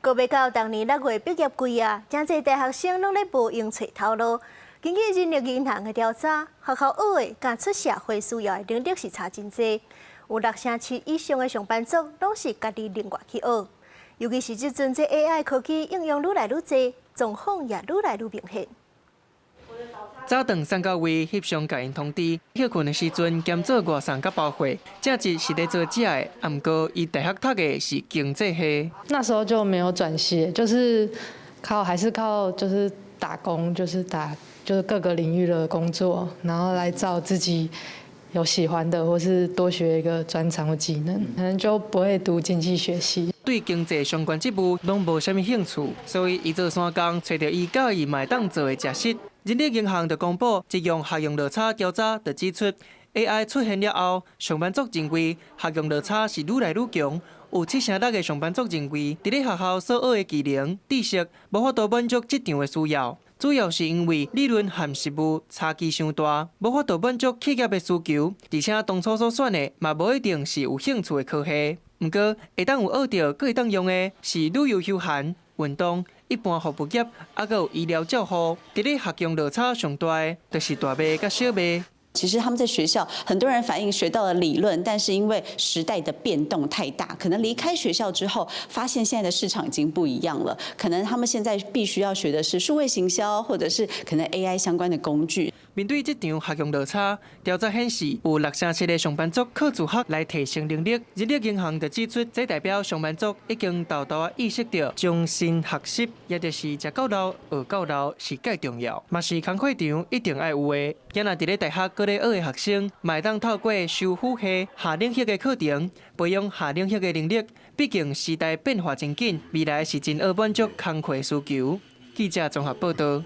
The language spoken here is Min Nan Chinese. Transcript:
閣欲到逐年6月畢業季啊，誠濟大學生攏咧無閒揣頭路。根據人力銀行的調查，學校學的佮出社會需要的能力是差真濟。有6成7以上的上班族攏是家己另外去學。尤其是這陣這 AI 科技應用愈來愈濟，狀況也愈來愈明顯。早頓送到位翕相共𪜶通知，歇睏的時陣兼做外送佮包貨，正職是咧做這的，毋過伊大學讀的是經濟系。那時候就沒有轉系，就是靠還是靠就是打工，就是打就是各個領域的工作，然後來找自己有喜歡的，或是多學一個專長或技能，可能就不會讀經濟學系。對經濟相關職務攏無啥物興趣，所以伊做山工，揣著伊佮意嘛會當做的食食。人力銀行就公布這項學用落差調查，就指出 AI 出現了後，上班族認為學用落差是愈來愈強。有7成6的上班族認為，佇咧學校所學的技能、知識，無法度滿足職場的需要。主要是因為理論和實務差距傷大，無法度滿足企業的需求。而且當初所選的嘛，無一定是有興趣的科系。毋過會當有學著，閣會當用的是旅遊休閒、運動、一般服務業，猶閣有醫療照護。佇咧學用落差上大的，就是大賣佮小賣。其實他們在學校，很多人反映學到了理論，但是因為時代的變動太大，可能離開學校之後，發現現在的市場已經不一樣了。可能他們現在必須要學的是數位行銷，或者是可能 AI 相關的工具。面對這場學用落差，調查顯示有6成7的上班族靠自學來提升能力。人力銀行就指出，這代表上班族已經沓沓意識到終身學習，也就是食到老學到老是蓋重要，嘛是工課場一定愛有的。囝若佇咧大學閣咧學的學生，嘛會當透過修輔系下領域的課程，培養下領域的能力。畢竟時代變化真緊，未來是真愛滿足工課需求。記者綜合報道。